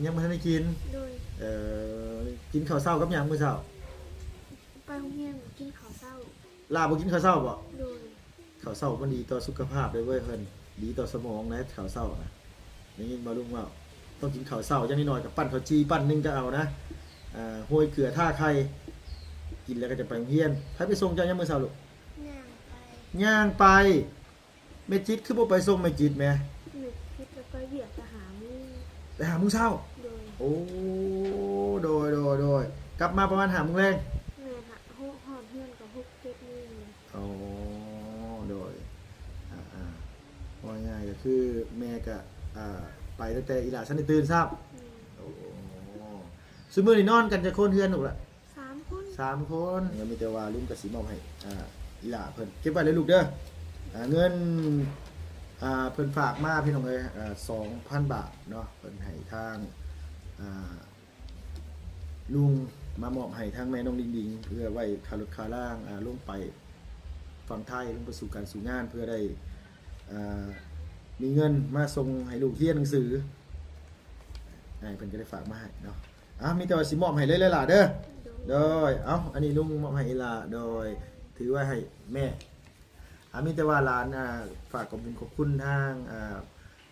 ຍັງບໍ່ທັນໄດ້ກິນ? ໂດຍ. ເອີ ກິນເຂົ້າເຊົ້າກັບຫຍັງມື້ເຊົ້າ? ໄປໂຮງຮຽນກິນເຂົ້າເຊົ້າ. ຫຼ້າບໍ່ກິນເຂົ້າເຊົ້າບໍ? ໂດຍ. ເຂົ້າເຊົ້າມັນດີຕໍ່ສຸຂະພາບເດ້ເວີ້ຍເພິ່ນ, ດີຕໍ່ສະໝອງນະ ເຂົ້າເຊົ້ານະ. ໄດ້ຍິນບໍ່ລຸງເວົ້າ? ຕ້ອງກິນເຂົ້າເຊົ້າ ຢ່າງໜ້ອຍໆກໍປັ້ນເຂົ້າຈີ່ປັ້ນໜຶ່ງກໍເອົານະ. ອາ ໂຮຍເກືອທາໄຂ່ ກິນແລ້ວກໍຈະໄປໂຮງຮຽນ. ໃຜໄປສົ່ງເຈົ້າຍາມມື້ເຊົ້າລູກ? ຍ່າງໄປ. ຍ່າງໄປ. ແມ່ຈິດຄືບໍ່ໄປສົ່ງແມ່ຈິດແມ? ແມ່ຈິດລະໄປວຽກແຕ່ຫ້າໂມງ. ໄປຫ້າໂມງເຊົ້າ? ໂດຍ. ໂອ້ ໂດຍ ໂດຍ ໂດຍ. ກັບມາປະມານຫ້າໂມງແລງ? ແມ່ນ. ຮອດເຮືອນກໍຫົກເຈັດໂມງ. ອໍ ໂດຍ. ອາໆ ເວົ້າງ່າຍໆກໍຄືແມ່ກໍ ອາ ໄປຕັ້ງແຕ່ອີ່ຫຼ້າທັນໄດ້ຕື່ນຊ້ຳ. ແມ່ນ. ໂອ້ ຊຸມື້ນີ້ນອນກັນຈັກຄົນເຮືອນລູກລະ? ສາມຄົນ. ສາມຄົນ. ກໍມີແຕ່ວ່າລຸງກໍຊິມອບໃຫ້ ອາ ອີ່ຫຼ້າເພິ່ນເກັບໄວ້ເລີຍລູກເດີ. ອາ ເງິນ ອາ ເພິ່ນຝາກມາພີ່ນ້ອງເອີຍ ອາ ສອງພັນບາດເນາະ, ເພິ່ນໃຫ້ທາງ ອາ ລຸງມາມອບໃຫ້ທາງແມ່ນ້ອງດິງດິງ ເພື່ອໄວ້ຄ່າລົດຄ່າລາງ ອາ ລົງໄປຝັ່ງໄທ ລົງໄປສູ່ການສູ່ງານ ເພື່ອໄດ້ ອາ ມີເງິນມາສົ່ງໃຫ້ລູກຮຽນໜັງສື. ອ້າຍເພິ່ນກໍໄດ້ຝາກມາໃຫ້ເນາະ. ອາ ມີແຕ່ວ່າຊິມອບໃຫ້ເລີຍຫຼ້າເດີ. ໂດຍ. ເອົາ ອັນນີ້ລຸງມອບໃຫ້ອີ່ຫຼ້າ. ໂດຍ. ຖືໄວ້ໃຫ້ແມ່. ອາ ມີແຕ່ວ່າຫຼານ ອາ ຝາກຂອບບຸນຂອບຄຸນທາງ ອາ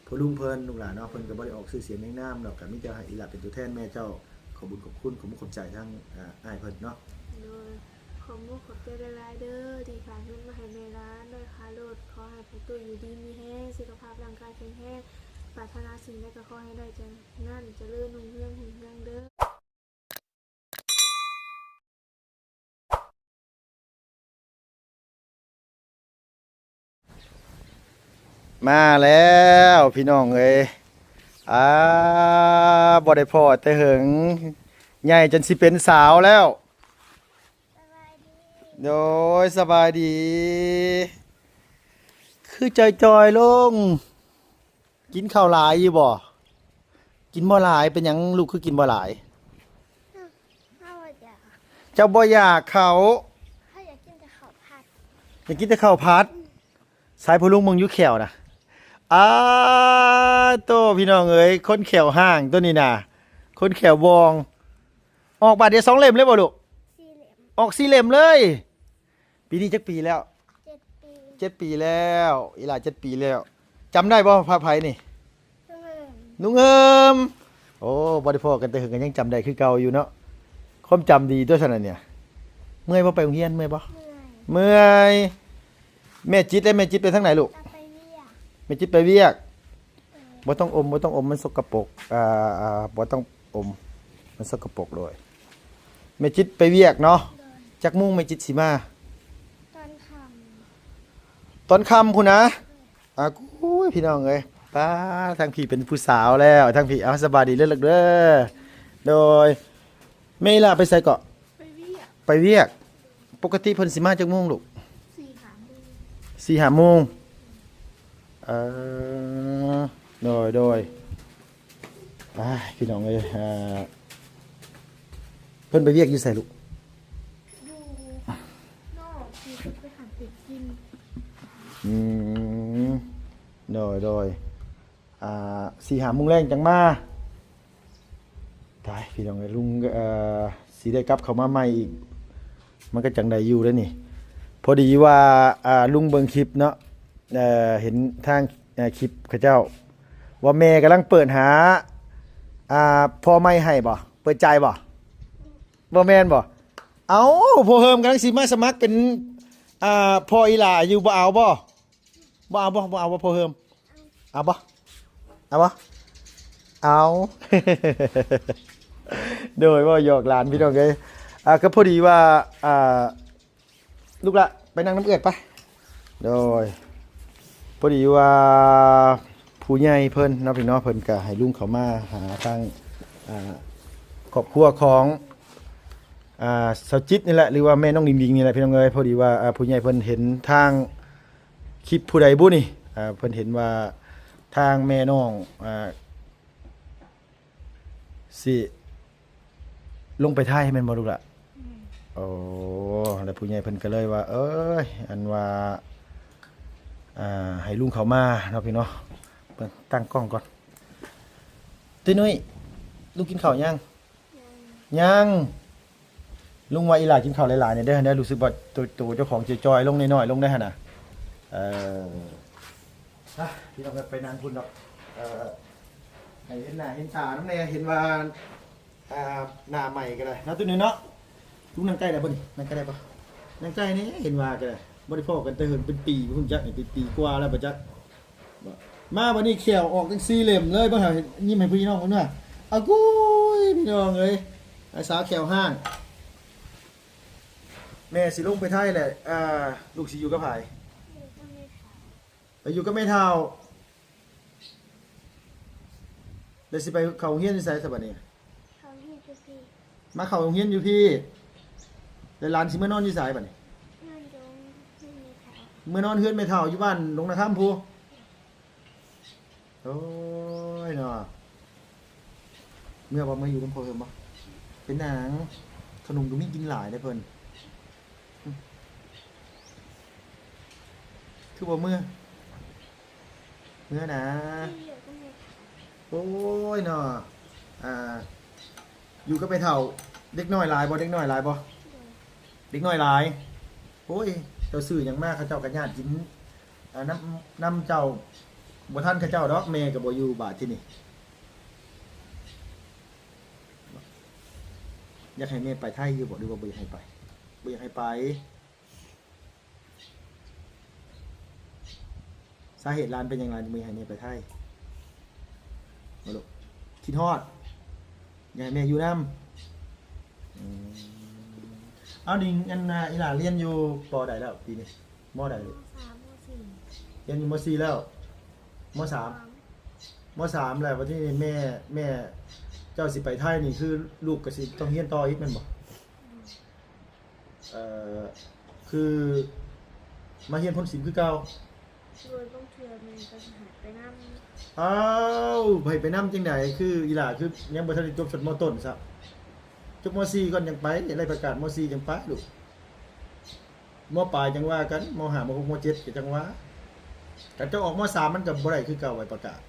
ພໍ່ລຸງເພິ່ນລູກຫຼານເນາະ, ເພິ່ນກໍບໍ່ໄດ້ອອກຊື່ສຽງນຽງນາມດອກ, ກໍມີແຕ່ໃຫ້ອີ່ຫຼ້າເປັນຕົວແທນແມ່ເຈົ້າ ຂອບບຸນຂອບຄຸນ ຂອບມຸກຂອບໃຈທາງ ອາ ອ້າຍເພິ່ນເນາະ. ໂດຍ. ຂອບມຸກຂອບໃຈຫຼາຍໆເດີ ທີ່ຝາກເງິນມາໃຫ້ແມ່ຫຼານດ້ວຍຄ່າລົດ. ຂໍໃຫ້ພໍ່ຕູ້ຢູ່ດີມີແຮງ, ສຸຂະພາບຮ່າງກາຍແຂງແຮງ, ປາດຖະໜາສິ່ງໃດກໍຂໍໃຫ້ໄດ້ດັ່ງນັ້ນ, ຈະເລີນຮຸ່ງເຮືອງຮຸ່ງເຮືອງເດີ. ມາແລ້ວພີ່ນ້ອງເອີຍ. ອາ ບໍ່ໄດ້ພໍ້ແຕ່ເຫິງ, ໃຫຍ່ຈົນຊິເປັນສາວແລ້ວ. ໂດຍ ສະບາຍດີ. ຄືຈ່ອຍໆລົງ. ກິນເຂົ້າຫຼາຍຢູ່ບໍ່? ກິນບໍ່ຫຼາຍ. ເປັນຫຍັງລູກຄືກິນບໍ່ຫຼາຍ? ເຮົາ ເຮົາບໍ່ຢາກ. ເຈົ້າບໍ່ຢາກເຂົ້າ? ເຮົາຢາກກິນແຕ່ເຂົ້າຜັດ. ຢາກກິນແຕ່ເຂົ້າຜັດ? ອືມ. ສາຍພໍ່ລຸງເບິ່ງຢູ່ແຂ້ວນະ. ອາໂຕ ພີ່ນ້ອງເອີຍ, ຄົນແຂ້ວຫ້າງໂຕນີ້ນະ, ຄົນແຂ້ວບອງ. ອອກບາດດຽວສອງເຫຼັ້ມເລີຍບໍ່ລູກ? ສີ່ເຫຼັ້ມ. ອອກສີ່ເຫຼັ້ມເລີຍ. ປີນີ້ຈັກປີແລ້ວ? ເຈັດປີ. ເຈັດປີແລ້ວ. ອີ່ຫຼ້າເຈັດປີແລ້ວ. ຈຳໄດ້ບໍ່ ພະໃຜນີ້? ລຸງເອີມ. ລຸງເອີມ. ໂອ້ ບໍ່ໄດ້ພໍ້ກັນແຕ່ເຫິງ ກໍຍັງຈຳໄດ້ຄືເກົ່າຢູ່ເນາະ. ຄວາມຈຳດີຕົວະຊັ້ນນະ. ເມື່ອຍບໍ່ໄປໂຮງຮຽນ? ເມື່ອຍບໍ່? ເມື່ອຍ. ເມື່ອຍ. ແມ່ຈິດເດ້? ແມ່ຈິດໄປທາງໃດລູກ? ໄປວຽກ. ແມ່ຈິດໄປວຽກ. ເອີ. ບໍ່ຕ້ອງອົມ ບໍ່ຕ້ອງອົມ ມັນສົກກະປົກ. ອ່າໆ ບໍ່ຕ້ອງອົມ ມັນສົກກະປົກໂດຍ. ແມ່ຈິດໄປວຽກເນາະ. ໂດຍ. ຈັກໂມງແມ່ຈິດຊິມາ? ຕອນຄ່ຳ. ຕອນຄ່ຳພຸ້ນນະ? ໂດຍ. ອາ ໂອ້ຍ ພີ່ນ້ອງເອີຍ, ປ້າ ທາງພີ່ເປັນຜູ້ສາວແລ້ວ ທາງພີ່. ເອົາ ສະບາຍດີເດີລູກເດີ. ໂດຍ. ແມ່ອີ່ຫຼ້າໄປໃສເກາະ? ໄປວຽກ. ໄປວຽກ. ປົກກະຕິເພິ່ນຊິມາຈັກໂມງລູກ? ສີ່ຫ້າໂມງ. ເອີ ໂດຍ ໂດຍ. ອ້າຍ ພີ່ນ້ອງເອີຍ, ເພິ່ນໄປວຽກຢູ່ໃສລູກ? ຢູ່ນອກ. ຊິໄປຫາເປັດກິນ. ອືມ ໂດຍ ໂດຍ. ອ່າ ສີ່ຫ້າໂມງແລງຈັ່ງມາ. ຕາຍ ພີ່ນ້ອງເອີຍ, ລຸງ ເອີ ຊິໄດ້ກັບເຂົ້າມາໃໝ່ອີກ ມັນກໍຈັ່ງໄດ້ຢູ່ເດ້ນີ້. ພໍດີວ່າ ອ່າ ລຸງເບິ່ງຄລິບເນາະ, ເອີ ເຫັນທາງ ເອີ ຄລິບເຂົາເຈົ້າ ວ່າແມ່ກຳລັງເປີດຫາ ອ່າ ພໍ່ໃໝ່ໃຫ້ບໍ? ເປີດໃຈບໍ? ບໍ່ແມ່ນບໍ? ເອົ້າ ພໍ່ເຮີມກຳລັງຊິມາສະໝັກເປັນ ອ່າ ພໍ່ອີ່ຫຼ້າຢູ່, ບໍ່ເອົາບໍ? ບໍ່ເອົາບໍ? ບໍ່ເອົາບໍພໍ່ເຮີມ? ເອົາບໍ? ເອົາບໍ? ເອົາ. ໂດຍ ເວົ້າຫຍອກຫຼານ ພີ່ນ້ອງເອີຍ. ອ່າ ກໍພໍດີວ່າ ອ່າ ລູກຫຼ້າ ໄປນັ່ງນຳເອື້ອຍໄປ. ໂດຍ ພໍດີວ່າຜູ້ໃຫຍ່ເພິ່ນເນາະ ພີ່ນ້ອງ, ເພິ່ນກໍໃຫ້ລຸງເຂົ້າມາຫາທາງ ອ່າ ຄອບຄົວຂອງ ອ່າ ສາວຈິດນີ້ແຫຼະ ຫຼືວ່າແມ່ນ້ອງດິງດິງນີ້ແຫຼະ ພີ່ນ້ອງເອີຍ. ພໍດີວ່າ ອ່າ ຜູ້ໃຫຍ່ເພິ່ນເຫັນທາງ ຄລິບຜູ້ໃດບຸນີ້? ອ່າ ເພິ່ນເຫັນວ່າທາງແມ່ນ້ອງ ອ່າ ຊິລົງໄປໄທແມ່ນບໍ່ລູກຫຼ້າ? ແມ່ນ. ໂອ້ ແລ້ວຜູ້ໃຫຍ່ເພິ່ນກໍເລີຍວ່າ ເອີຍ ອັນວ່າ ອ່າ ໃຫ້ລຸງເຂົ້າມາເນາະ ພີ່ນ້ອງ. ຕັ້ງກ້ອງກ່ອນ. ຕຸ້ຍນຸ້ຍ ລູກກິນເຂົ້າຍັງ? ຍັງ. ລຸງວ່າອີຫຼ້າກິນເຂົ້າຫຼາຍໆແດ່ເດີ ເດີ ຮູ້ສຶກວ່າໂຕ ໂຕເຈົ້າຂອງຈອຍໆລົງ ນ້ອຍໆລົງເດີຫັ້ນນະ. ເອີ ອະ ພີ່ນ້ອງ ໄປນັ່ງພຸ້ນດອກ. ເອີ ໃຫ້ເຫັນໜ້າເຫັນຕານຳແດ່ ເຫັນວ່າ ອ່າ ໜ້າໃໝ່ກໍໄດ້ເນາະ ໂຕນີ້ເນາະ. ລຸງນັ່ງໃກ້ໄດ້ບໍ່ນີ້? ນັ່ງໃກ້ໄດ້ບໍ່? ນັ່ງໃກ້ແດ່ ເຫັນວ່າກໍໄດ້. ບໍ່ໄດ້ພໍ້ກັນແຕ່ເຫິງ ເປັນປີພຸ້ນຈັກ ເປັນປີກວ່າແລ້ວບໍ່ຈັກ. ມາບັດນີ້ແຂ້ວອອກທັງສີ່ເຫຼັ້ມເລີຍ ເບິ່ງຫາ ຍິ້ມໃຫ້ພີ່ນ້ອງເບິ່ງເດີ. ອາກຸ້ຍ ພີ່ນ້ອງເອີຍ ອ້າຍສາວແຂ້ວຫ້າງ. ແມ່ຊິລົງໄປໄທແຫຼະ ອ່າ ລູກຊິຢູ່ກັບໃຜ? ຢູ່ກັບແມ່ເຖົ້າ. ໄປຢູ່ກັບແມ່ເຖົ້າ ແລ້ວຊິໄປເຂົ້າໂຮງຮຽນຢູ່ໃສຊະບັດນີ້? ເຂົ້າໂຮງຮຽນຢູ່ພີ້. ມາເຂົ້າໂຮງຮຽນຢູ່ພີ້ ແລ້ວຫຼານຊິເມືອນອນຢູ່ໃສບັດນີ້? ນອນຢູ່ເຮືອນແມ່ເຖົ້າ. ເມືອນອນເຮືອນແມ່ເຖົ້າຢູ່ບ້ານດົງນາຄຳພຸ້ນ. ໂອ້ຍເນາະ ເມືອບໍ່? ເມືອຢູ່ນຳພໍ່ເພິ່ນບໍ່? ເປັນຫຍັງ? ຂະໜົມກໍມີກິນຫຼາຍເດ້ເພິ່ນ. ອືມ ຄືບໍ່ເມືອ? ເມືອນະ. ຢູ່ກັບແມ່ເຖົ້າ. ໂອ້ຍເນາະ ອ່າ ຢູ່ກັບແມ່ເຖົ້າ. ເດັກນ້ອຍຫຼາຍບໍ່? ເດັກນ້ອຍຫຼາຍບໍ່? ໂດຍ. ເດັກນ້ອຍຫຼາຍ. ໂອ້ຍ ເຈົ້າຊື້ຫຍັງມາ ເຂົາເຈົ້າກໍຍາດກິນ ອ່າ ນຳ ນຳເຈົ້າ. ບໍ່ທັນເຂົາເຈົ້າດອກ ແມ່ກໍບໍ່ຢູ່ບາດທີນີ້. ຢາກໃຫ້ແມ່ໄປໄທຢູ່ບໍ່ ຫຼືວ່າບໍ່ຢາກໃຫ້ໄປ? ບໍ່ຢາກໃຫ້ໄປ. ສາເຫດຫຼານເປັນຫຍັງຫຼານຈຶ່ງບໍ່ຢາກໃຫ້ແມ່ໄປໄທ? ບໍ່ລູກ ຄິດຮອດ ຢາກໃຫ້ແມ່ຢູ່ນຳ. ອືມ ເອົາ ນີ້ ອັນນ່າ ອີຫຼ້າຮຽນຢູ່ ປ.ໃດແລ້ວປີນີ້? ມ.ໃດ? ມ.ສາມ ມ.ສີ່. ຮຽນຢູ່ ມ.ສີ່ ແລ້ວ ມ.ສາມ ມ.ສາມ ແລ້ວບັດນີ້ແມ່ ແມ່ເຈົ້າຊິໄປໄທນີ້ ຄືລູກກໍຊິຕ້ອງຮຽນຕໍ່ອີກແມ່ນບໍ່? ອືມ. ເອີ ຄືມາຮຽນພົ້ນສິມຄືເກົ່າ? ໂດຍ ບາງເທື່ອແມ່ກໍຊິໃຫ້ໄປນຳ. ອ້າວ ໃຫ້ໄປນຳຈັ່ງໃດ? ຄືອີຫຼ້າຄືຍັງບໍ່ທັນໄດ້ຈົບຊັ້ນ ມ.ຕົ້ນຊະ ຈົບ ມ.ສີ່ ກ່ອນຈັ່ງໄປ ໄດ້ປະກາດ ມ.ສີ່ ຈັ່ງໄປລູກ. ມ.ປາຍຈັ່ງວ່າກັນ ມ.ຫ້າ ມ.ຫົກ ມ.ເຈັດ ກໍຈັ່ງວ່າ. ຄັນເຈົ້າອອກ ມ.ສາມ ມັນກໍບໍ່ໄດ້ຄືເກົ່າ ໃບປະກາດ.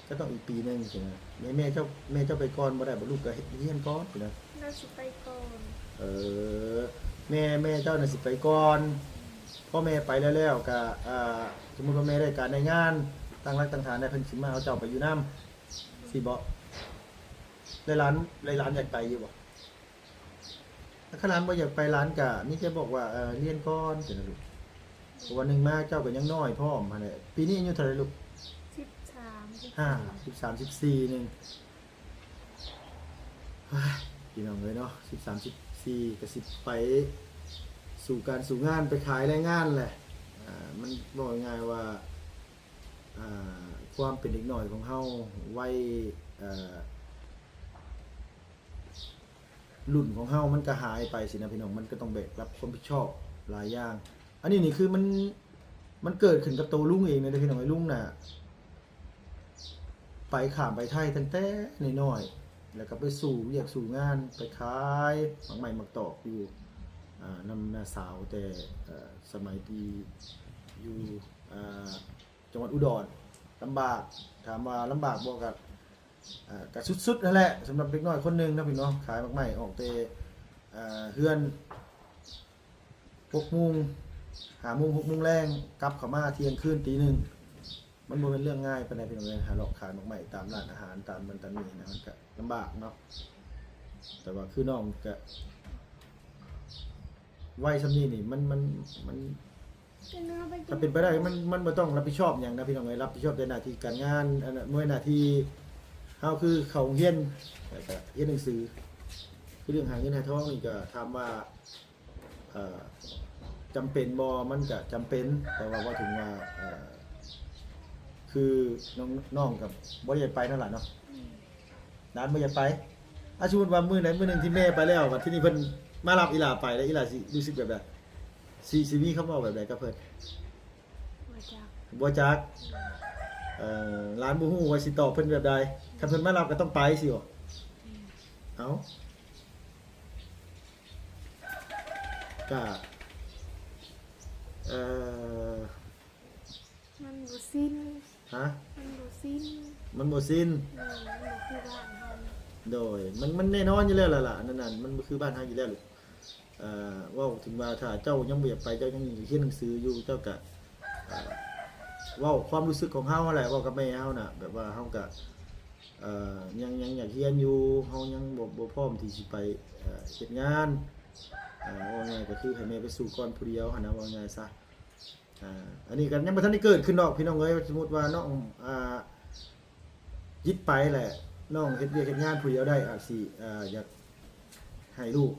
ກໍຕ້ອງອີກປີໜຶ່ງຊີ້ນະ. ແມ່ ແມ່ເຈົ້າ ແມ່ເຈົ້າໄປກ່ອນບໍ່ໄດ້ບໍ່? ລູກກໍຮຽນກ່ອນຊີ້ນະ. ລາວຊິໄປກ່ອນ. ເອີ ແມ່ ແມ່ເຈົ້ານະຊິໄປກ່ອນ. ພໍແມ່ໄປແລ້ວໆ ກໍ ອ່າ ສົມມຸດວ່າແມ່ໄດ້ການໄດ້ງານ ຕັ້ງຫຼັກຕັ້ງຖານໄດ້ ເພິ່ນຊິມາເອົາເຈົ້າໄປຢູ່ນຳ ຊີ້ບໍ? ແລະຫຼານ ແລະຫຼານຢາກໄປຢູ່ບໍ? ຖ້າຂະໜາດບໍ່ຢາກໄປ ຫຼານກະມີແຕ່ບອກວ່າ ເອີ ຮຽນກ່ອນຊີ້ນະລູກ. ເພາະວ່າໜຶ່ງມາເຈົ້າກໍຍັງນ້ອຍພ້ອມຫັ້ນແຫຼະ. ປີນີ້ອາຍຸເທົ່າໃດລູກ? ສິບສາມ ສິບສີ່. ຫ້າ ສິບສາມ ສິບສີ່ ໜຶ່ງ ເຮີ້ຍ ພີ່ນ້ອງເອີຍເນາະ ສິບສາມ ສິບສີ່ ກໍຊິໄປສູ້ການສູ້ງານ ໄປຂາຍແຮງງານແຫຼະ. ອ່າ ມັນເວົ້າງ່າຍໆວ່າ ອ່າ ຄວາມເປັນເດັກນ້ອຍຂອງເຮົາ ໄວ ເອີ ລຸ້ນຂອງເຮົາມັນກະຫາຍໄປຊີ້ນະພີ່ນ້ອງ, ມັນກະຕ້ອງແບກຮັບຄວາມຜິດຊອບຫຼາຍຢ່າງ. ອັນນີ້ນີ້ຄືມັນ ມັນເກີດຂຶ້ນກັບໂຕລຸງເອງເດ້ພີ່ນ້ອງເອີຍ. ລຸງນະໄປ ຂ້າມໄປໄທຕັ້ງແຕ່ນ້ອຍໆ ແລ້ວກະໄປສູ້ວຽກສູ້ງານ ໄປຂາຍໝາກໄມ້ໝາກຕອກຢູ່ ອ່າ ນຳນ້າສາວ ແຕ່ ເອີ ສະໄໝທີ່ຢູ່ ອ່າ ຈັງຫວັດອຸດອນ ລຳບາກ. ຖາມວ່າລຳບາກບໍ່? ກະ ອ່າ ກະສຸດໆຫັ້ນແຫຼະ ສຳລັບເດັກນ້ອຍຄົນໜຶ່ງເນາະພີ່ນ້ອງ. ຂາຍໝາກໄມ້ອອກແຕ່ ອ່າ ເຮືອນຫົກໂມງ ຫ້າໂມງ ຫົກໂມງແລງ ກັບເຂົ້າມາທ່ຽງຄືນ ຕີໜຶ່ງ. ມັນບໍ່ແມ່ນເລື່ອງງ່າຍປານໃດພີ່ນ້ອງເອີຍ ຫາເລາະຂາຍໝາກໄມ້ຕາມຮ້ານອາຫານ ຕາມນັ້ນຕາມນີ້ນະ ມັນກະລຳບາກເນາະ. ແຕ່ວ່າຄືນ້ອງກະ ໄວສ່ຳນີ້ນີ້ ມັນ ມັນ ມັນ ກໍນ້ອຍໄປ ຖ້າເປັນໄປໄດ້ ມັນ ມັນບໍ່ຕ້ອງຮັບຜິດຊອບຫຍັງນະພີ່ນ້ອງເອີຍ. ຮັບຜິດຊອບແຕ່ໜ້າທີ່ການງານ ອັນນັ້ນ ໜ່ວຍໜ້າທີ່ເຮົາ ຄືເຂົ້າໂຮງຮຽນ ແລ້ວກະຮຽນໜັງສື. ຄືເລື່ອງຫາເງິນຫາທອງນີ້ ກະຖາມວ່າ ເອີ ຈຳເປັນບໍ່? ມັນກະຈຳເປັນ ແຕ່ວ່າເວົ້າເຖິງວ່າ ເອີ ຄືນ້ອງ ນ້ອງກະບໍ່ໄດ້ຢາກໄປນັ້ນລະເນາະ. ອືມ. ຫຼານບໍ່ຢາກໄປ. ອາ ສົມມຸດວ່າມື້ໃດມື້ໜຶ່ງທີ່ແມ່ໄປແລ້ວ ບັດທີນີ້ເພິ່ນມາຮັບອີ່ຫຼ້າໄປແລ້ວ ອີ່ຫຼ້າຊິຮູ້ສຶກແບບໃດ? ຊິ ຊິມີຄຳເວົ້າແບບໃດກັບເພິ່ນ? ບໍ່ຈັກ ບໍ່ຈັກ. ເອີ ຫຼານບໍ່ຮູ້ວ່າຊິຕອບເພິ່ນແບບໃດ. ຄັນເພິ່ນມາຮັບກໍຕ້ອງໄປຊີ້ບໍ? ອືມ. ເອົ້າ ກະ ເອີ ມັນບໍ່ຊິນ. ຮະ? ມັນບໍ່ຊິນ. ມັນບໍ່ຊິນ. ແມ່ນ ມັນບໍ່ຄືບ້ານ. ໂດຍ ມັນ ມັນແນ່ນອນຢູ່ແລ້ວລະ ອັນນັ້ນ ມັນບໍ່ຄືບ້ານເຮົາຢູ່ແລ້ວລູກ. ເອີ ເວົ້າເຖິງວ່າຖ້າເຈົ້າຍັງບໍ່ຢາກໄປ ເຈົ້າຍັງຮຽນໜັງສືຢູ່ ເຈົ້າກະ ເອີ ເວົ້າຄວາມຮູ້ສຶກຂອງເຮົາຫັ້ນແຫຼະ ເວົ້າກັບແມ່ເຮົານະ ແບບວ່າເຮົາກະ ເອີ ຍັງ ຍັງຢາກຮຽນຢູ່ ເຮົາຍັງບໍ່ ບໍ່ພ້ອມທີ່ຊິໄປ ເອີ ເຮັດງານ ເອີ ເວົ້າງ່າຍກໍຄືໃຫ້ແມ່ໄປສູ້ກ່ອນຜູ້ດຽວຫັ້ນນະ ເວົ້າງ່າຍຊະ. ອ່າ ອັນນີ້ກໍຍັງບໍ່ທັນໄດ້ເກີດຂຶ້ນດອກພີ່ນ້ອງເອີຍ. ສົມມຸດວ່ານ້ອງ ອ່າ ຢິດໄປແຫຼະ ນ້ອງເຮັດວຽກເຮັດງານຜູ້ດຽວໄດ້ ອາດຊິ ອ່າ ຢາກໃຫ້ລູກ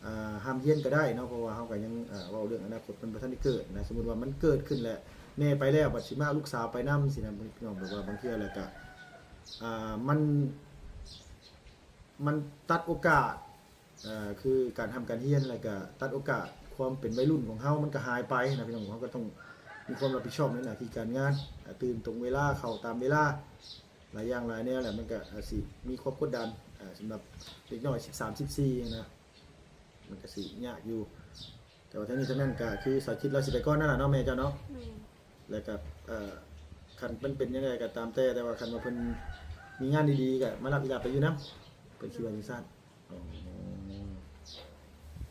ອ່າ ຮ່ຳຮຽນກໍໄດ້ເນາະ ເພາະວ່າເຮົາກໍຍັງ ອ່າ ເວົ້າເລື່ອງອະນາຄົດມັນບໍ່ທັນໄດ້ເກີດນະ. ສົມມຸດວ່າມັນເກີດຂຶ້ນແລ້ວ ແມ່ໄປແລ້ວ ບັດຊິມາເອົາລູກສາວໄປນຳຊີ້ນະ ພີ່ນ້ອງ. ແບບວ່າບາງເທື່ອແລ້ວກໍ ອ່າ ມັນ ມັນຕັດໂອກາດ ເອີ ຄືການຮ່ຳການຮຽນ ແລ້ວກະຕັດໂອກາດຄວາມເປັນໄວລຸ້ນຂອງເຮົາ ມັນກະຫາຍໄປນະພີ່ນ້ອງ. ເຮົາກໍຕ້ອງມີຄວາມຮັບຜິດຊອບໃນໜ້າທີ່ການງານ ອາ ຕື່ນຕົງເວລາ ເຂົ້າຕາມເວລາ ຫຼາຍຢ່າງຫຼາຍແນວແຫຼະ ມັນກະອາດຊິມີຄວາມກົດດັນ ອາ ສຳລັບເດັກນ້ອຍສິບສາມ ສິບສີ່ຫັ້ນນະ ມັນກະຊິຍາກຢູ່. ແຕ່ວ່າທັງນີ້ທັງນັ້ນກະຄືສາວຈິດລາວຊິໄປກ່ອນນັ້ນລະເນາະ ແມ່ເຈົ້າເນາະ. ແມ່ນ. ແລ້ວກະ ເອີ ຄັນມັນເປັນຈັ່ງໃດກໍຕາມແຕ່ ແຕ່ວ່າຄັນວ່າເພິ່ນມີງານດີໆ ກໍມາຮັບອີ່ຫຼ້າໄປຢູ່ນຳ ເພິ່ນຊິວ່າຈັ່ງຊັ້ນ. ອໍ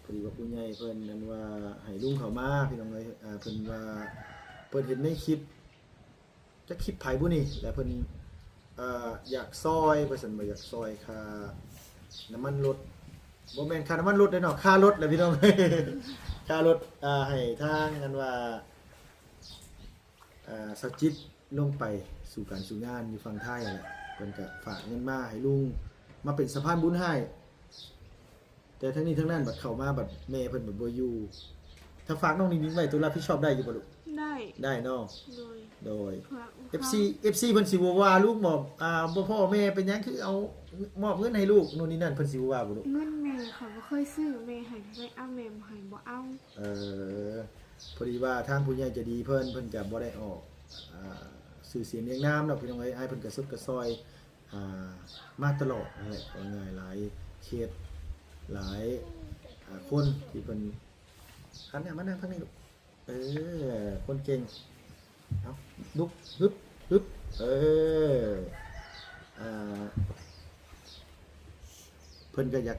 ພໍດີວ່າຜູ້ໃຫຍ່ເພິ່ນນັ້ນວ່າໃຫ້ລຸງເຂົ້າມາ ພີ່ນ້ອງເອີຍ. ເອີ ເພິ່ນວ່າເພິ່ນເຫັນໃນຄລິບ ຈັກຄລິບໃຜບຸນີ້ ແລ້ວເພິ່ນ ເອີ ຢາກຊ່ອຍ ວ່າຊັ້ນ ວ່າຢາກຊ່ອຍຄ່ານ້ຳມັນລົດ ບໍ່ແມ່ນຄ່ານ້ຳມັນລົດເດ້ເນາະ ຄ່າລົດແຫຼະພີ່ນ້ອງ ຄ່າລົດ ອ່າ ໃຫ້ທາງ ອັນວ່າ ອ່າ ສາວຈິດລົງໄປສູ່ການສູ່ງານຢູ່ຝັ່ງໄທຫັ້ນແຫຼະ. ເພິ່ນກະຝາກເງິນມາໃຫ້ລຸງ ມາເປັນສະພານບຸນໃຫ້. ແຕ່ທັງນີ້ທັງນັ້ນ ບັດເຂົ້າມາ ບັດແມ່ເພິ່ນບັດບໍ່ຢູ່ ຖ້າຝາກນ້ອງນິງໆໄວ້ ໂຕຮັບຜິດຊອບໄດ້ຢູ່ບໍ່ລູກ? ໄດ້ ໄດ້ເນາະ. ໂດຍ ໂດຍ ເອັຟຊີ ເອັຟຊີເພິ່ນຊິບໍ່ວ່າລູກບໍ່ ອ່າ ບໍ່ພໍ້ແມ່ເປັນຫຍັງ ຄືເອົາ ມອບເງິນໃຫ້ລູກ ໂນ່ນນີ້ນັ້ນ ເພິ່ນຊິບໍ່ວ່າບໍ່ລູກ? ເງິນແມ່ຂ້ອຍບໍ່ເຄີຍຊື້ ແມ່ໃຫ້ເທົ່າໃດເອົາ ແມ່ບໍ່ໃຫ້ບໍ່ເອົາ. ເອີ ພໍດີວ່າທາງຜູ້ໃຫຍ່ໃຈດີເພິ່ນ ເພິ່ນກະບໍ່ໄດ້ອອກ ອ່າ ຊື່ສຽງລຽງນາມດອກພີ່ນ້ອງເອີຍ. ອ້າຍເພິ່ນກະຊຸດກະຊ່ອຍ ອ່າ ມາຕະຫຼອດຫັ້ນແຫຼະ ເວົ້າງ່າຍຫຼາຍເຂດ ຫຼາຍ ອ່າ ຄົນທີ່ເພິ່ນ ຫັນໜ້າມານັ່ງທາງນີ້ລູກ. ເອີ ຄົນເກັ່ງ ເອົາ ລຸກ ຮຶບ ຮຶບ ເອີ ອ່າ ເພິ່ນກະຢາກ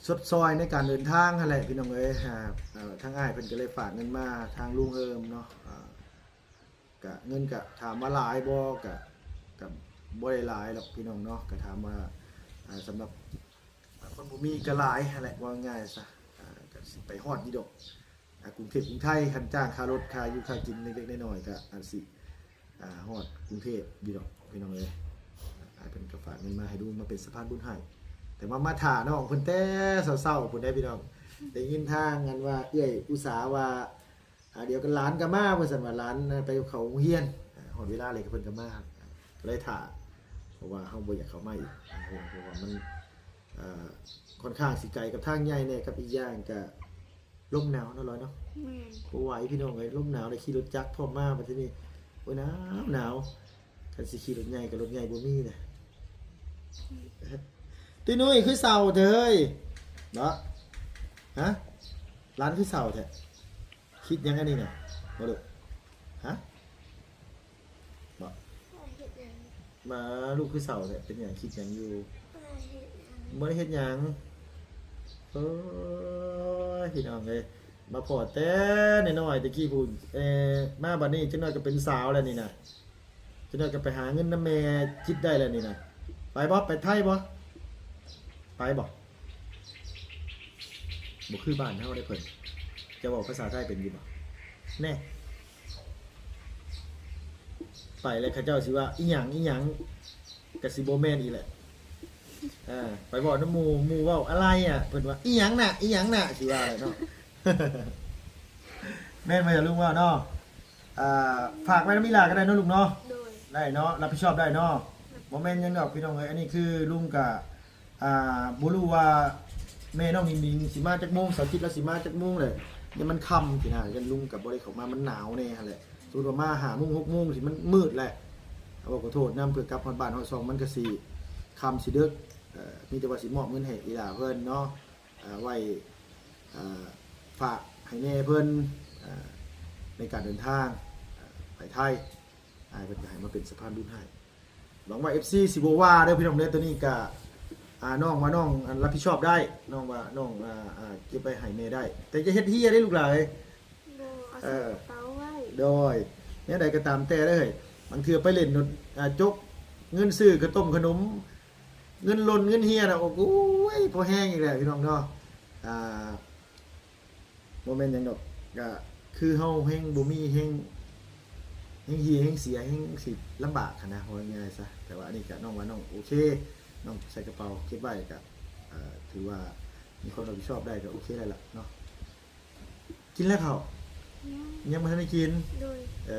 ຊົດຊ່ອຍໃນການເດີນທາງຫັ້ນແຫຼະ ພີ່ນ້ອງເອີຍ. ອ່າ ເອີ ທາງອ້າຍເພິ່ນກະເລີຍຝາກເງິນມາທາງລຸງເຮີມເນາະ ອ່າ ກະເງິນກະຖາມວ່າຫຼາຍບໍ່ ກະ ກະບໍ່ໄດ້ຫຼາຍດອກພີ່ນ້ອງເນາະ. ກະຖາມວ່າ ອ່າ ສຳລັບ ອ່າ ຄົນບໍ່ມີກະຫຼາຍຫັ້ນແຫຼະ ເວົ້າງ່າຍຊະ. ອ່າ ກະຊິໄປຮອດຢູ່ດອກ ອ່າ ກຸງເທບກຸງໄທ ຄັນຈ້າງຄ່າລົດຄ່າຢູ່ຄ່າກິນເລັກໆນ້ອຍໆ ກະອາດຊິ ອ່າ ຮອດກຸງເທບຢູ່ດອກພີ່ນ້ອງເອີຍ. ອ່າ ເພິ່ນກະຝາກເງິນມາໃຫ້ລຸງ ມາເປັນສະພານບຸນໃຫ້ ແຕ່ວ່າມາຖ້ານ້ອງເພິ່ນແຕ່ເຊົ້າໆພຸ້ນເດ້ພີ່ນ້ອງ. ໄດ້ຍິນທາງ ອັນວ່າເອື້ອຍອຸດສາວ່າ ອ່າ ດຽວກໍຫຼານກໍມາ ວ່າຊັ້ນວ່າ ຫຼານໄປເຂົ້າໂຮງຮຽນ ອ່າ ຮອດເວລາແລ້ວກໍເພິ່ນກໍມາ ກໍເລີຍຖ້າ ເພາະວ່າເຮົາບໍ່ຢາກເຂົ້າມາອີກ ອ່າ ເພາະວ່າມັນ ອ່າ ຂ້ອນຂ້າງຊິໄກກັບທາງໃຫຍ່ແດ່ ກັບອີກຢ່າງກໍລົມໜາວເນາະ ລອຍເນາະ. ແມ່ນ. ບໍ່ໄຫວພີ່ນ້ອງເອີຍ ລົມໜາວ ໄດ້ຂີ່ລົດຈັກພ້ອມມາ ບັດທີນີ້ ໂອ້ຍ ໜາວ ໜາວ. ຄັນຊິຂີ່ລົດໃຫຍ່ກໍລົດໃຫຍ່ບໍ່ມີເດ້. ຕຸ້ຍນຸ້ຍຄືເສົ້າແທ້ເຮີ້ຍ ເນາະ. ຮະ ຫຼານຄືເສົ້າແທ້. ຄິດຫຍັງອັນນີ້ນະ ບໍ່ລູກ? ຮະ ບໍ່ ເຮັດຫຍັງ? ມາ ລູກຄືເສົ້າແທ້ ເປັນຫຍັງ ຄິດຫຍັງຢູ່? ບໍ່ໄດ້ເຮັດຫຍັງ. ເອີຍ ພີ່ນ້ອງເອີຍ ມາພໍ້ແຕ່ນ້ອຍໆ ແຕ່ກີ້ພຸ້ນ ເອີ ມາບັດນີ້ຈັກໜ້ອຍກໍເປັນສາວແລ້ວນີ້ນະ. ຈັກໜ້ອຍກໍໄປຫາເງິນນຳແມ່ຈິດໄດ້ແລ້ວນີ້ນະ. ໄປບໍ່? ໄປໄທບໍ່? ໄປບໍ່? ບໍ່ຄືບ້ານເຮົາເດ້ເພິ່ນ. ເຈົ້າເວົ້າພາສາໄທເປັນຢູ່ບໍ່? ແນ່ ໄປແລ້ວເຂົາເຈົ້າຊິວ່າ ອີ່ຫຍັງ ອີ່ຫຍັງ ກໍຊິບໍ່ແມ່ນອີກແຫຼະ. ອ່າ ໄປເວົ້ານຳໝູ່ ໝູ່ເວົ້າ ອະໄລອະ ເພິ່ນວ່າ ອີ່ຫຍັງນະ ອີ່ຫຍັງນະ ຊິວ່າແຫຼະເນາະ. ແມ່ນບໍ່ ຍາລຸງເວົ້າເນາະ. ອ່າ ຝາກໄວ້ນຳອີ່ຫຼ້າກໍໄດ້ເນາະ ລຸງເນາະ. ໂດຍ ໄດ້ເນາະ ຮັບຜິດຊອບໄດ້ເນາະ. ບໍ່ແມ່ນຫຍັງດອກພີ່ນ້ອງເອີຍ ອັນນີ້ຄືລຸງກະ ອ່າ ບໍ່ຮູ້ວ່າແມ່ນ້ອງນິງໆຊິມາຈັກໂມງ ສາວຈິດລາວຊິມາຈັກໂມງແຫຼະ. ຢ້ານມັນຄ່ຳຊີ້ນະ ຢ້ານລຸງກໍບໍ່ໄດ້ເຂົ້າມາ ມັນໜາວແດ່ຫັ້ນແຫຼະ. ສົມມຸດວ່າມາຫ້າໂມງ ຫົກໂມງ ຊິມັນມືດແຫຼະ. ເວົ້າຂໍໂທດນຳ ເພື່ອກັບຮອດບ້ານຮອດຊ່ອງ ມັນກໍຊິຄ່ຳຊິເດິກ. ເອີ ມີແຕ່ວ່າຊິມອບເງິນໃຫ້ອີ່ຫຼ້າເພິ່ນເນາະ ເອີ ໄວ້ ເອີ ຝາກໃຫ້ແມ່ເພິ່ນ ເອີ ໃນການເດີນທາງ ເອີ ໄປໄທ. ອ້າຍເພິ່ນກໍໃຫ້ມາເປັນສະພານບຸນໃຫ້. ຫວັງວ່າເອັຟຊີຊິບໍ່ວ່າເດີພີ່ນ້ອງເດີ. ໂຕນີ້ກະ ອ່າ ນ້ອງວ່ານ້ອງ ອັນ ຮັບຜິດຊອບໄດ້ ນ້ອງວ່ານ້ອງ ອ່າ ອ່າ ເກັບໄວ້ໃຫ້ແມ່ໄດ້ ແຕ່ຢ່າເຮັດເຮຍເດ້ລູກຫຼ້າເອີຍ. ບໍ່ ເອົາໃສ່ກະເປົາໄວ້. ໂດຍ ແນວໃດກໍຕາມແຕ່ເດີ ບາງເທື່ອໄປຫຼິ້ນ ອ່າ ຈົກເງິນຊື້ຂະຕົ້ມຂະໜົມ ເງິນຫຼົ່ນເງິນເຮຍນະ ໂອ້ຍ ພໍແຮງອີກແລ້ວພີ່ນ້ອງເນາະ. ອ່າ ບໍ່ແມ່ນຫຍັງດອກ ກະຄືເຮົາແຮງບໍ່ມີ ແຮງ ແຮງເຮຍ ແຮງເສຍ ແຮງຊິລຳບາກຫັ້ນນະ ເວົ້າງ່າຍໆຊະ. ແຕ່ວ່າອັນນີ້ກະນ້ອງວ່ານ້ອງໂອເຄ ນ້ອງໃສ່ກະເປົາເກັບໄວ້ ກະ ເອີ ຖືວ່າມີຄວາມຮັບຜິດຊອບໄດ້ ກະໂອເຄແລ້ວລະເນາະ. ກິນແລ້ວເຂົ້າ? ຍັງ ຍັງບໍ່ທັນໄດ້ກິນ? ໂດຍ ເອີ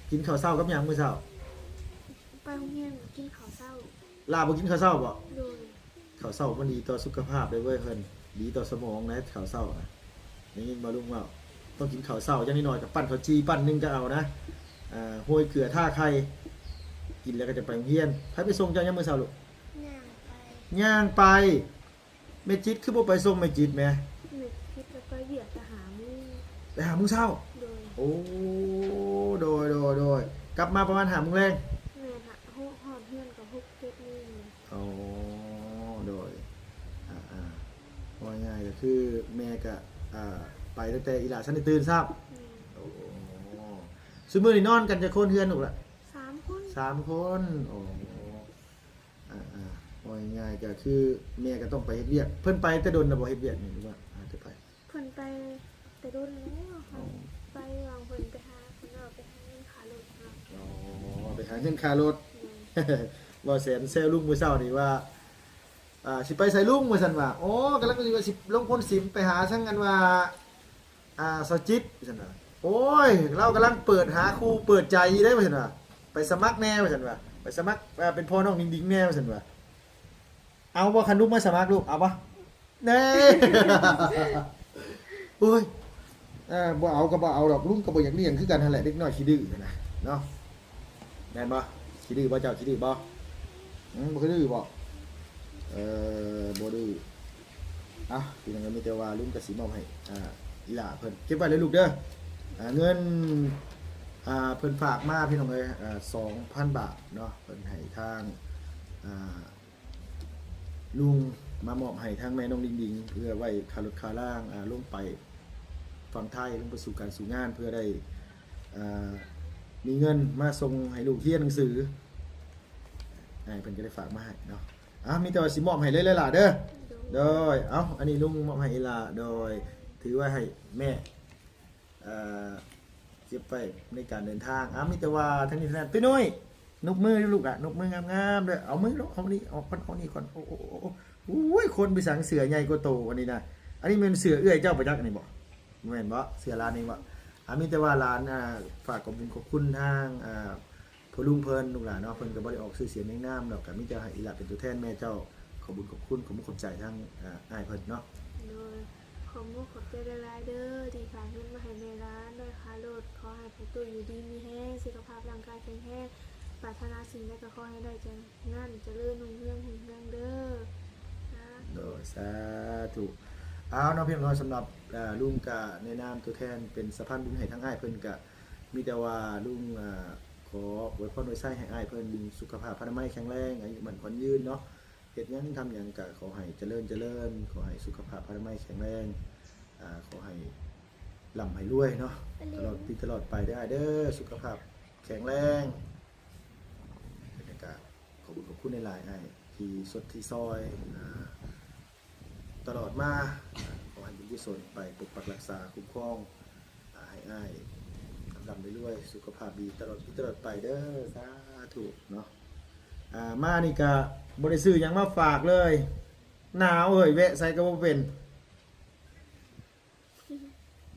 ກິນເຂົ້າເຊົ້າກັບຫຍັງມື້ເຊົ້າ? ໄປໂຮງຮຽນກິນເຂົ້າເຊົ້າ. ຫຼ້າບໍ່ກິນເຂົ້າເຊົ້າບໍ? ໂດຍ ເຂົ້າເຊົ້າມັນດີຕໍ່ສຸຂະພາບເດ້ເວີຍເພິ່ນ ດີຕໍ່ສະໝອງນະ ເຂົ້າເຊົ້ານະ. ໄດ້ຍິນບໍ່ລຸງເວົ້າ ຕ້ອງກິນເຂົ້າເຊົ້າ ຢ່າງໜ້ອຍໆກໍປັ້ນເຂົ້າຈີ່ປັ້ນໜຶ່ງກໍເອົານະ ເອີ ໂຮຍເກືອທາໄຂ່ ກິນແລ້ວກໍຈະໄປໂຮງຮຽນ. ໃຜໄປສົ່ງເຈົ້າຍາມມື້ເຊົ້າລູກ? ຍ່າງໄປ ຍ່າງໄປ. ແມ່ຈິດຄືບໍ່ໄປສົ່ງແມ່ຈິດແມ? ແມ່ຈິດລະໄປວຽກແຕ່ຫ້າໂມງ ໄປຫ້າໂມງເຊົ້າ. ໂດຍ ໂອ້ ໂດຍ ໂດຍ ໂດຍ ກັບມາປະມານຫ້າໂມງແລງ. ແມ່ນ ຮອດເຮືອນກໍຫົກເຈັດໂມງ. ອໍ ໂດຍ ອ່າໆ ເວົ້າງ່າຍໆກໍຄືແມ່ກໍ ອ່າ ໄປຕັ້ງແຕ່ອີ່ຫຼ້າທັນໄດ້ຕື່ນຊ້ຳ. ແມ່ນ ໂອ້ ຊຸມື້ນີ້ນອນກັນຈັກຄົນເຮືອນລູກລະ? ສາມຄົນ ສາມຄົນ. ໂອ້ ອ່າໆ ເວົ້າງ່າຍໆກໍຄືແມ່ກໍຕ້ອງໄປເຮັດວຽກ. ເພິ່ນໄປແຕ່ດົນແລ້ວບໍ່ ເຮັດວຽກນີ້ ຫຼືວ່າຫາແຕ່ໄປ? ເພິ່ນໄປແຕ່ດົນແລ້ວ. ອໍ ໄປຫວ່າງເພິ່ນໄປຫາຂ້າງນອກ ໄປຫາເງິນຄ່າລົດເນາະ. ອໍ ໄປຫາເງິນຄ່າລົດ. ແມ່ນ ເວົ້າແຊວລຸງມື້ເຊົ້ານີ້ວ່າ ອ່າ ຊິໄປໃສລຸງ ວ່າຊັ້ນວ່າ. ໂອ້ ກຳລັງຊິວ່າຊິລົງໂພນຊິມໄປຫາທາງ ອັນວ່າ ອ່າ ສາວຈິດ ວ່າຊັ້ນວ່າ. ໂອ້ຍ ລາວກຳລັງເປີດຫາຄູ່ເປີດໃຈຢູ່ເດ້ ວ່າຊັ້ນວ່າ. ໄປສະໝັກແດ່ ວ່າຊັ້ນວ່າ ໄປສະໝັກ ອ່າ ເປັນພໍ່ນ້ອງດິງດິງແດ່ ວ່າຊັ້ນວ່າ. ເອົາບໍ່ ຄັນລຸງມາສະໝັກລູກ ເອົາບໍ່? ແນ່ ໂອ້ຍ ເອີ ບໍ່ເອົາກໍບໍ່ເອົາດອກ ລຸງກໍບໍ່ຢາກລ້ຽງຄືກັນຫັ້ນແຫຼະ ເດັກນ້ອຍຂີ້ດື້ນະເນາະ. ແມ່ນບໍ່? ຂີ້ດື້ບໍ່ ເຈົ້າຂີ້ດື້ບໍ່? ອືມ ບໍ່ຄືດື້ບໍ່? ເອີ ບໍ່ດື້. ເອົ້າ ພີ່ນ້ອງ ມີແຕ່ວ່າລຸງກໍຊິມອບໃຫ້ ອ່າ ອີ່ຫຼ້າເພິ່ນເກັບໄວ້ເລີຍລູກເດີ. ອ່າ ເງິນ ອ່າ ເພິ່ນຝາກມາ ພີ່ນ້ອງເອີຍ ອ່າ ສອງພັນບາດເນາະ ເພິ່ນໃຫ້ທາງ ອ່າ ລຸງມາມອບໃຫ້ທາງແມ່ນ້ອງດິງດິງ ເພື່ອໄວ້ຄ່າລົດຄ່າລາງ ອ່າ ລົງໄປຝັ່ງໄທ ລົງໄປສູ່ການສູ່ງານ ເພື່ອໄດ້ ອ່າ ມີເງິນມາສົ່ງໃຫ້ລູກຮຽນໜັງສື. ອ້າຍເພິ່ນກໍໄດ້ຝາກມາໃຫ້ເນາະ. ອ່າ ມີແຕ່ວ່າຊິມອບໃຫ້ເລີຍຫຼ້າເດີ. ໂດຍ ເອົາ ອັນນີ້ລຸງມອບໃຫ້ອີ່ຫຼ້າ ໂດຍ ຖືໄວ້ໃຫ້ແມ່ ເອີ ເກັບໄວ້ໃນການເດີນທາງ. ອ່າ ມີແຕ່ວ່າທາງນີ້ເທົ່ານັ້ນ. ຕຸ້ຍນຸ້ຍ ນົບມືລູກຫຼ້າ ນົບມືງາມໆເດີ. ເອົາມືລົງ ເອົານີ້ອອກກ່ອນ ເອົານີ້ກ່ອນ. ໂອ້ ໂອ້ ໂອ້ ໂອ້ຍ ຄົນໄປສັງເສື້ອໃຫຍ່ກວ່າໂຕອັນນີ້ນະ. ອັນນີ້ແມ່ນເສື້ອເອື້ອຍເຈົ້າປະຈັກນີ້ບໍ? ແມ່ນບໍ? ເສື້ອຫຼານນີ້ບໍ? ອ່າ ມີແຕ່ວ່າຫຼານ ອ່າ ຝາກຂອບບຸນຂອບຄຸນທາງ ອ່າ ພໍ່ລຸງເພິ່ນ ລູກຫຼ້າເນາະ ເພິ່ນກໍບໍ່ໄດ້ອອກຊື່ສຽງຮຽງນາມດອກ ກໍມີແຕ່ໃຫ້ອີ່ຫຼ້າເປັນຕົວແທນແມ່ເຈົ້າ ຂອບບຸນຂອບຄຸນ ຂອບມຸກຂອບໃຈທາງ ອ່າ ອ້າຍເພິ່ນເນາະ. ໂດຍ ຂອບມຸກຂອບໃຈຫຼາຍໆເດີ ທີ່ຝາກເງິນມາໃຫ້ແມ່ຫຼານ ໄດ້ຄ່າລົດ. ຂໍໃຫ້ພໍ່ຕູ້ຢູ່ດີມີແຮງ ສຸຂະພາບຮ່າງກາຍແຂງແຮງ ປາດຖະໜາສິ່ງໃດກໍຂໍໃຫ້ໄດ້ດັ່ງນັ້ນ ຈະເລີນຮຸ່ງເຮືອງຮຸ່ງເຮືອງເດີ. ສາ ໂດຍ ສາທຸ. ເອົາເນາະ ພີ່ນ້ອງເນາະ ສຳລັບ ເອີ ລຸງກະໃນນາມຕົວແທນເປັນສະພານບຸນໃຫ້ທາງອ້າຍເພິ່ນ ກະມີແຕ່ວ່າລຸງ ອ່າ ຂໍອວຍພອນອວຍໄຊໃຫ້ອ້າຍເພິ່ນສຸຂະພາບພະນາໄມແຂງແຮງ ອາຍຸໝັ້ນຂວັນຍືນເນາະ. ເຮັດຫຍັງທຳຫຍັງກະຂໍໃຫ້ຈະເລີນຈະເລີນ, ຂໍໃຫ້ສຸຂະພາບພະນາໄມແຂງແຮງ, ອ່າ ຂໍໃຫ້ລ່ຳໃຫ້ລວຍເນາະ ຕະຫຼອດປີຕະຫຼອດໄປເດີອ້າຍເດີ, ສຸຂະພາບແຂງແຮງ. ແລ້ວກະຂອບຄຸນຂອບຄຸນຫຼາຍໆອ້າຍທີ່ຊົດທີ່ຊ່ອຍ ອ່າ ຕະຫຼອດມາ. ຂໍໃຫ້ບຸນກຸສົນໄປປົກປັກຮັກສາຄຸ້ມຄອງ ອ່າ ໃຫ້ອ້າຍລ່ຳໃຫ້ລວຍ ສຸຂະພາບດີຕະຫຼອດປີຕະຫຼອດໄປເດີ ສາທຸເນາະ. ອ່າ ມານີ້ກະບໍ່ໄດ້ຊື້ຫຍັງມາຝາກເລີຍ ໜາວເອີຍ ແວະໃສກໍບໍ່ເປັນ.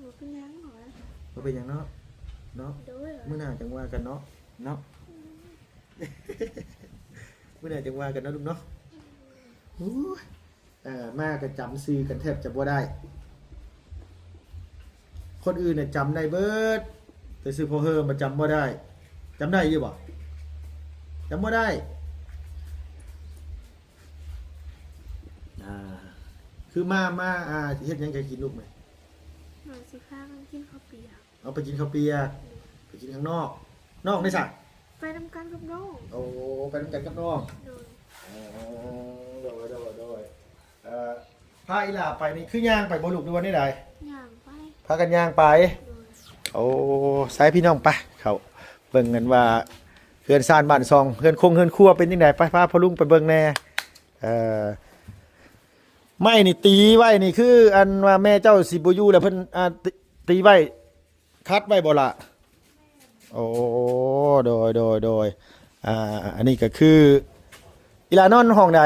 ບໍ່ເປັນຫຍັງຫວາ ບໍ່ເປັນຫຍັງເນາະ ເນາະ. ໂດຍ ມື້ໜ້າຈັ່ງວ່າກັນເນາະ ເນາະ. ມື້ໜ້າຈັ່ງວ່າກັນເນາະລູກເນາະ. ໂອ້ຍ ເອີ ມາກໍຈຳຊື່ກັນແທບຈະບໍ່ໄດ້. ຄົນອື່ນນະຈຳໄດ້ເບິດ ແຕ່ຊື່ພໍ່ເຮີມາຈຳບໍ່ໄດ້. ຈຳໄດ້ຢູ່ບໍ່? ຈຳບໍ່ໄດ້. ອ່າ ຄືມາ ມາ ອ່າ ເຮັດຫຍັງກະກິນລູກແມ່? ວ່າຊິພາກັນກິນເຂົ້າປຽກ. ເອົາໄປກິນເຂົ້າປຽກ ໄປກິນຂ້າງນອກ. ນອກໃດສະ? ໄປນຳກັນກັບນ້ອງ. ໂອ້ ໄປນຳກັນກັບນ້ອງ. ໂດຍ. ອໍ ໂດຍ ໂດຍ ໂດຍ. ເອີ ພາອີ່ຫຼ້າໄປນີ້ຄືຍ່າງໄປບໍ່ລູກ ຫຼືວ່າແນວໃດ? ຍ່າງໄປ. ພາກັນຍ່າງໄປ. ໂດຍ. ໂອ້ ໃສພີ່ນ້ອງ ໄປເຂົ້າເບິ່ງກັນວ່າເຮືອນຊານບ້ານຊ່ອງ ເຮືອນຄົງເຮືອນຄົວເປັນຈັ່ງໃດ. ໄປ ພາພໍ່ລຸງໄປເບິ່ງແດ່. ເອີ ໄມ້ນີ້ຕີໄວ້ນີ້ ຄືອັນວ່າແມ່ເຈົ້າຊິບໍ່ຢູ່ແລ້ວ ເພິ່ນ ອ່າ ຕີ ຕີໄວ້ ຂັດໄວ້ບໍ່ລະ? ໂອ້ ໂດຍ ໂດຍ ໂດຍ. ອ່າ ອັນນີ້ກໍຄື ອີ່ຫຼ້ານອນຫ້ອງໃດ?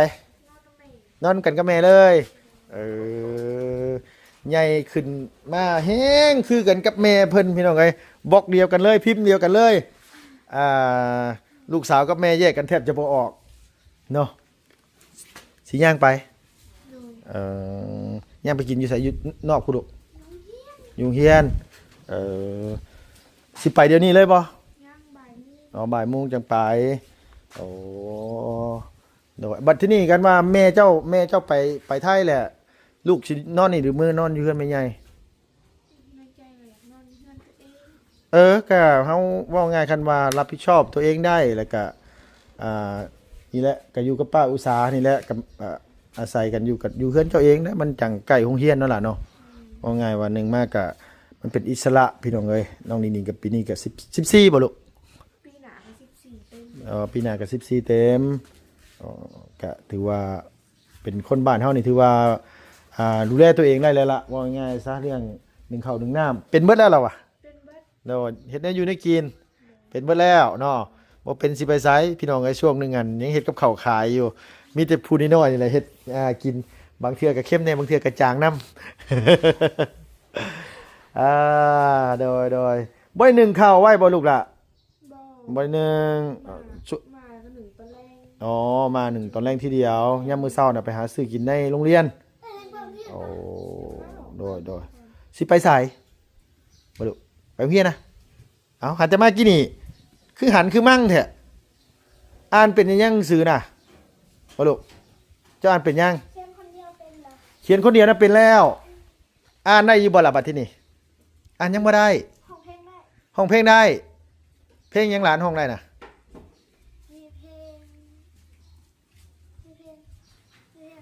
ນອນກັນກັບແມ່ເລີຍ. ເອີ ໃຫຍ່ຂຶ້ນມາແຮງຄືກັນກັບແມ່ເພິ່ນ ພີ່ນ້ອງເອີຍ ບລັອກດຽວກັນເລີຍ ພິມດຽວກັນເລີຍ. ອ່າ ລູກສາວກັບແມ່ແຍກກັນແທບຈະບໍ່ອອກເນາະ. ຊິຍ່າງໄປ? ໂດຍ. ເອີ ຍ່າງໄປກິນຢູ່ໃສ? ຢູ່ນອກພຸ້ນລູກ? ຢູ່ໂຮງຮຽນ. ເອີ ຊິໄປດຽວນີ້ເລີຍບໍ່? ຍັງ ບ່າຍໂມງ. ອໍ ບ່າຍໂມງຈັ່ງໄປ. ໂອ້ ໂດຍ. ບັດທີນີ້ ຄັນວ່າແມ່ເຈົ້າ ແມ່ເຈົ້າໄປ ໄປໄທແຫຼະ ລູກຊິນອນນີ້ ຫຼືເມືອນອນຢູ່ເຮືອນແມ່ໃຫຍ່? ໃນໃຈວ່າຢາກນອນເຮືອນຕົວເອງ. ເອີ ກະເຮົາເວົ້າງ່າຍ ຄັນວ່າຮັບຜິດຊອບຕົວເອງໄດ້ ແລ້ວກະ ອ່າ ນີ້ແຫຼະ ກະຢູ່ກັບປ້າອຸສານີ້ແຫຼະ ກະ ອາ ອາໄສກັນຢູ່ ກະຢູ່ເຮືອນເຈົ້າເອງນະ ມັນຈັ່ງໃກ້ໂຮງຮຽນເນາະຫຼ້າເນາະ. ອືມ ເວົ້າງ່າຍວ່າ ໜຶ່ງມາກະ ມັນເປັນອິດສະຫຼະ ພີ່ນ້ອງເອີຍ. ນ້ອງນິງໆ ກະປີນີ້ກະສິບ ສິບສີ່ບໍ່ລູກ? ປີໜ້າກະສິບສີ່ເຕັມ. ເອີ ປີໜ້າກະສິບສີ່ເຕັມ. ອໍ ກະຖືວ່າ ເປັນຄົນບ້ານເຮົານີ້ຖືວ່າ ອ່າ ດູແລຕົວເອງໄດ້ແລ້ວລະ ເວົ້າງ່າຍໆຊະ ເລື່ອງໜຶ້ງເຂົ້າໜຶ້ງນ້ຳ ເປັນເບິດແລ້ວລະວະ. ເປັນເບິດ. ໂດຍ. ເຮັດແນວຢູ່ແນວກິນ ເປັນເບິດແລ້ວເນາະ. ບໍ່ເປັນຊິໄປໃສ ພີ່ນ້ອງເອີຍ. ຊ່ວງໜຶ່ງຫັ້ນຍັງເຮັດກັບເຂົ້າຂາຍຢູ່ ມີແຕ່ຜູ້ນ້ອຍໆນີ້ແຫຼະເຮັດ ອ່າ ກິນ. ບາງເທື່ອກໍເຄັມແດ່ ບາງເທື່ອກໍຈາງນຳ. ອ່າ ໂດຍໆ. ບໍ່ໄດ້ໜຶ້ງເຂົ້າໄວ້ບໍ່ລູກລະ? ບໍ່ ບໍ່ໄດ້ໜຶ້ງ. ມາ ເອີ ຊຸ ມາກໍໜຶ້ງຕອນແລງ. ອໍ ມາໜຶ້ງຕອນແລງທີດຽວ. ຍາມມື້ເຊົ້ານະໄປຫາຊື້ກິນໃນໂຮງຮຽນ. ໂອ້ ໂດຍໆ. ຊິໄປໃສ? ບໍ່ລູກ ໄປໂຮງຮຽນນະ. ເອົ້າ ຫັນແຕ່ມາກີ້ນີ້ ຄືຫັນຄືມັ່ງແທ້. ອ່ານເປັນຫຍັງໜັງສືນະ ບໍ່ລູກ? ເຈົ້າອ່ານເປັນຫຍັງ? ຂຽນຄົນດຽວເປັນແລ້ວ. ຂຽນຄົນດຽວນະເປັນແລ້ວ. ອ່ານໄດ້ຢູ່ບໍ່ລະບັດທີນີ້? ອ່ານຍັງບໍ່ໄດ້. ຮ້ອງເພງໄດ້. ຮ້ອງເພງໄດ້. ເພງຫຍັງຫຼານຮ້ອງໄດ້ນະ? ມີເພງ ມີເພງ ມີເພງ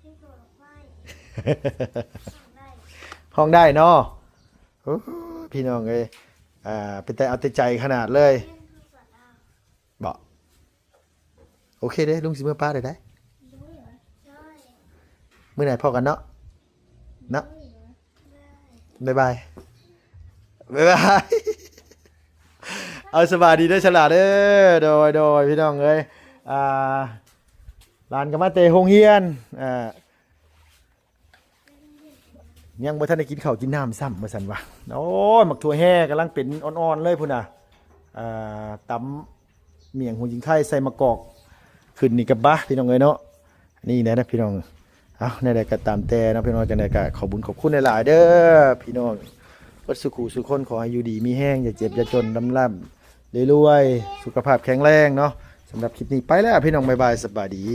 ເພງດອກໄມ້ ຮ້ອງໄດ້ ຮ້ອງໄດ້ເນາະ. ໂອ້ ພີ່ນ້ອງເອີຍ ອ່າ ເປັນຕາເອົາແຕ່ໃຈຂະໜາດເລີຍ. ບໍ່ ໂອເຄເດ້ ລຸງຊິເມືອປ້າເດີໄດ. ມື້ໜ້າພໍ້ກັນເນາະ ເນາະ. ບາຍບາຍ ບາຍບາຍ. ເອົາ ສະບາຍດີເດີສະຫຼາເດີ. ໂດຍ ໂດຍ ພີ່ນ້ອງເອີຍ ອ່າ ຫຼານກໍມາແຕ່ໂຮງຮຽນ ອ່າ ຍັງບໍ່ທັນໄດ້ກິນເຂົ້າກິນນ້ຳຊ້ຳວ່າຊັ້ນວ່າ. ໂອ້ຍ ໝາກຖົ່ວແຮ່ກຳລັງເປັນອ່ອນໆເລີຍພຸ້ນນະ. ອ່າ ຕຳໝ້ຽງຫົວຈິງໄຄໃສ່ໝາກກອກ ຂຶ້ນນີ້ກະບາ ພີ່ນ້ອງເອີຍເນາະ. ນີ້ແຫຼະນະພີ່ນ້ອງ. ເອົ້າ ແນວໃດກໍຕາມແຕ່ເນາະພີ່ນ້ອງ ຈັ່ງໃດກໍຂອບບຸນຂອບຄຸນຫຼາຍໆເດີພີ່ນ້ອງ ເບິດສູ່ຄູ່ສູ່ຄົນ. ຂໍໃຫ້ຢູ່ດີມີແຮງ ຢ່າເຈັບຢ່າຈົນ ລ່ຳໆລວຍໆ ສຸຂະພາບແຂງແຮງເນາະ. ສຳລັບຄລິບນີ້ໄປແລ້ວພີ່ນ້ອງ ບາຍບາຍ ສະບາຍດີ.